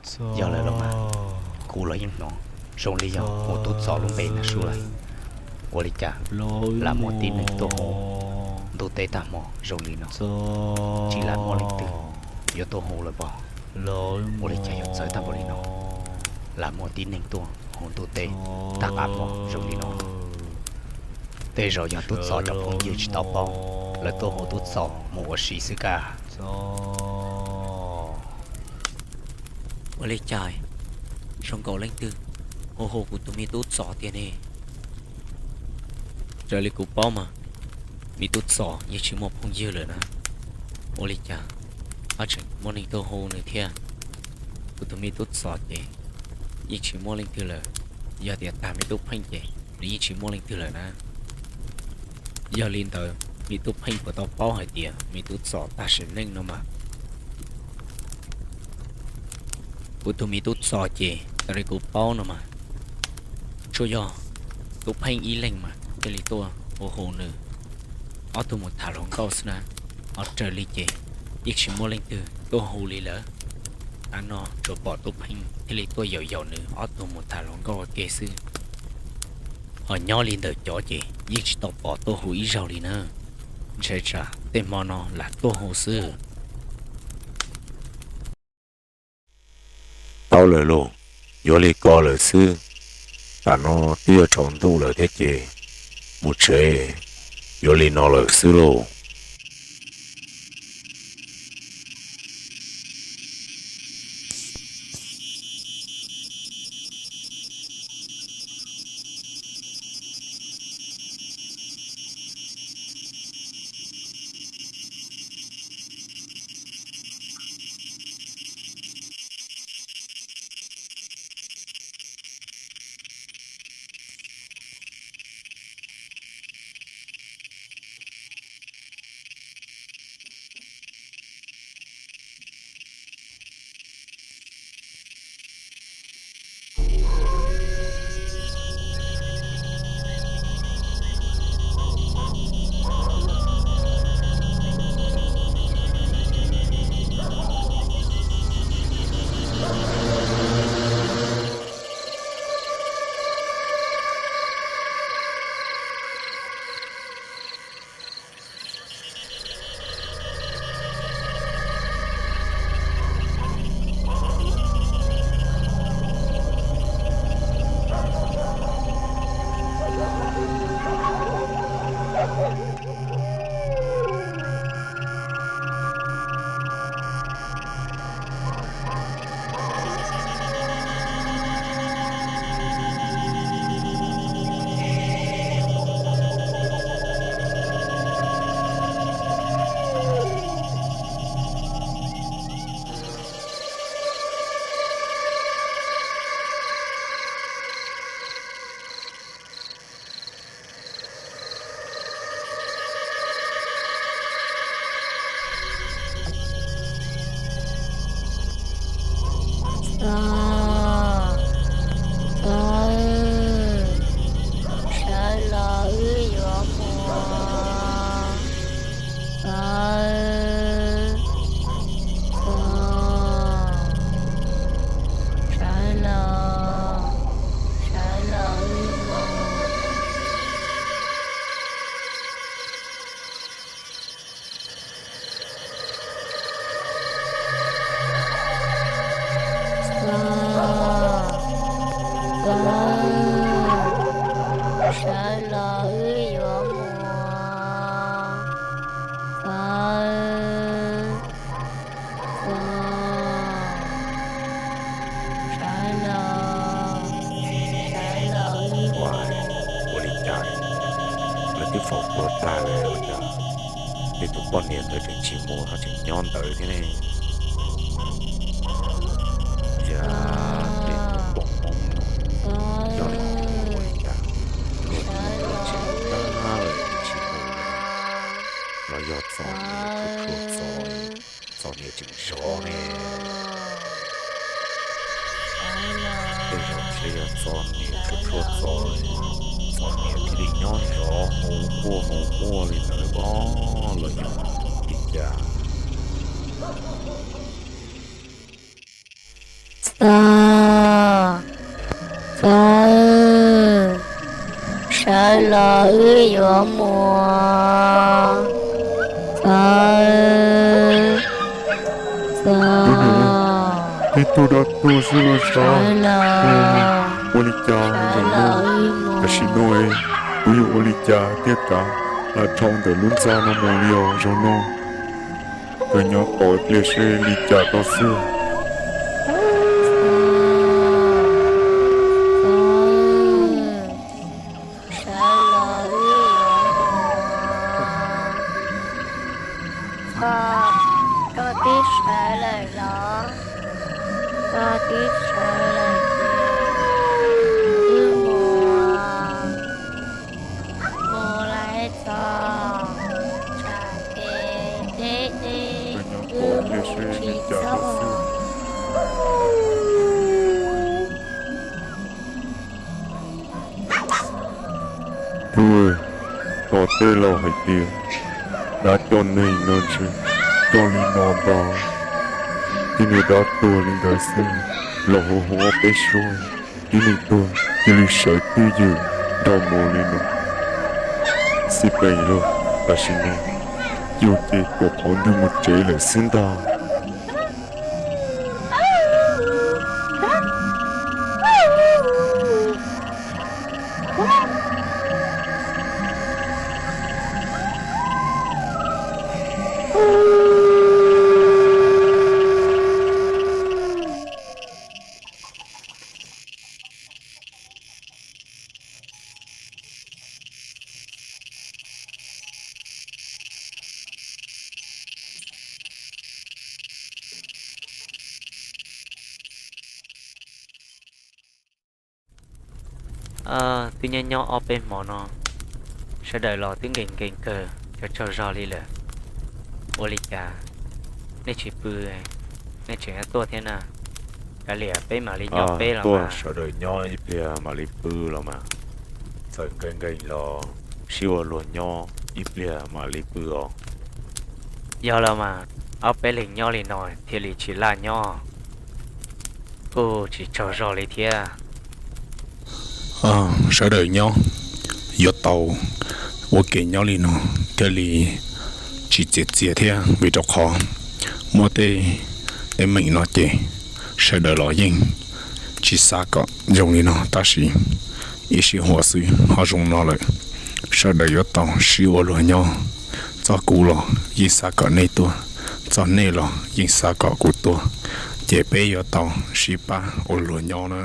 Yog lawm los mas, kuv los yeej hnov zoo li yog hu tub Txos lub npe na sub lawm. Ua li cas lam muaj tib neeg tuaj hu ntuj teb tag hmo zoo li no, tsis lam muaj leej twg yuav tuaj hu lawm pob? Ua li cas yuav txawv tag npaum li no, lam muaj tib neeg tuaj hu ntuj teb tag qab hmo zoo li no? Tej zaum yog tub Txos cov phooj ywg tsis tau paub, lawv tuaj hu tub Txos mus ua si xwb kaj. Ua li cas zoo nkaus leej twg hu hu kuv tus me tub Txos tiag ne? Raws li kuv paub mas, me tub Txos yeej tsis muaj phooj ywg lawm na. Ua li cas ho tseem muaj neeg tuaj hu nws thiab? Kuv tus me tub Txos ces yeej tsis muaj leej twg lawm. Yog tias tag me tub Pheej ces nws yeej tsis muaj leej twg lawm na. Yog li ntawd me tub Pheej puas tau paub hais tias me tub Txos tag sim neej no mas? Kuv tus me tub Txos ces raws li kuv paub no mas, tsuas yog tub Pheej ib leeg mas thiaj li tuaj hu hu nws ob tug mus tham hluas nkauj xwb na. Ho raws li ces yeej tsis muaj leej twg tuaj hu li lawm. Tav no tsuas pom tub Pheej thiaj li tuaj yaum yaum nws ob tug mus tham hluas nkauj ua ke xwb. Ho nyob li ntawm cov ces yeej tsis tau pom tuaj hu ib zaug li na. Ntshe tsam tej hmo no lam tuaj hu xwb. Tau lawm lauj, yuav li ko lawm xwb. Tam no twb yuav tsaus ntuj lawm thiab ces mus tsev yuav li no lawm xwb lauj. Txos, Txos, sawv los wb yuav mus. Txos, Txos, sawv los, sawv los wb mus. Txos, Txos, sawv los wb yuav mus. Txos, Txos, sawv los, sawv los wb mus. Ua li cas lawv twb faus plua tag lawm ua cas tej tus poj niam ntawd tseem tsis mus ho tseem nyob ntawd thiab ne? Yam, tej tus poj Hmoob no yog li ua li cas luag twb mus ua tsev tag lawm tsis mus li? Los yog Txos niam tshuav tshuav Txos, Txos niam tseem zov ne? Tej zaum ntshe yog Txos niam tshuav tshuav Txos, Txos niam thiaj li nyob zov hu quaj hu muaj li ntawd pob los yog li cas? Txog, txog, sawv los wb yuav mus. Txog, txog, tib tug dab tuag xwb los sav. Ua li cas zoo no? Tam sim no kuv yuav ua li cas thiaj kav lam dhau ntawm lub ntxa no mus li os zoo no? Kawg nyob tos ib pliag seb li cas tau xwb. Sawv los wb yuav mus. Txog, koj twb sawv lawm los? Koj twb sawv lawm ces wb mus, mus lawm txog, tsam ces deb deb wb mus tsis txog. Tus, tos tej laus hais tias dab coj neeg no ntshe coj li no ntag. Tib niag dab tuag li ntawd xwb los hu hu ob peb suab, tib neeg tuag cia li sawv twj ywm nrog mus li no. Xij peem lauj, tam sim no yus ces tuam qhov ntwg mus tsev lawm xwb ntag. Twb nyob nyob ob peb hmo no, sawv daws los twb nkees nkees kawg, tsaug tsaug zog li lawm. Ua li cas nej tsis pw, nej tseem tuaj thiab na? Kav liam peb mam li nyob peb los mas. Sawv daws nyob ib pliag mam li pw los mas. Txawm nkees nkees los sib ua luag nyob ib pliag mam li pw os. Yog los mas, ob peb leeg nyob li no thiaj li tsis laj nyob, kuj tsis tsaug zog li thiab. Sawv daws nyob, yuav tau ua ke nyob li no thiaj li tsis txias txias thiab, vim rau qhov muaj tej teeb meem no ces sawv daws los yeej tsis xav kom zoo li no, tab sis ib sij huam xwb ho zoo no lawm. Sawv daws yuav tau sib ua luag nyob, txog kuv los yeej xav kom nej tuaj, txog nej los yeej xav kom kuv tuaj, ces peb yuav tau sib pab ua luag nyob na.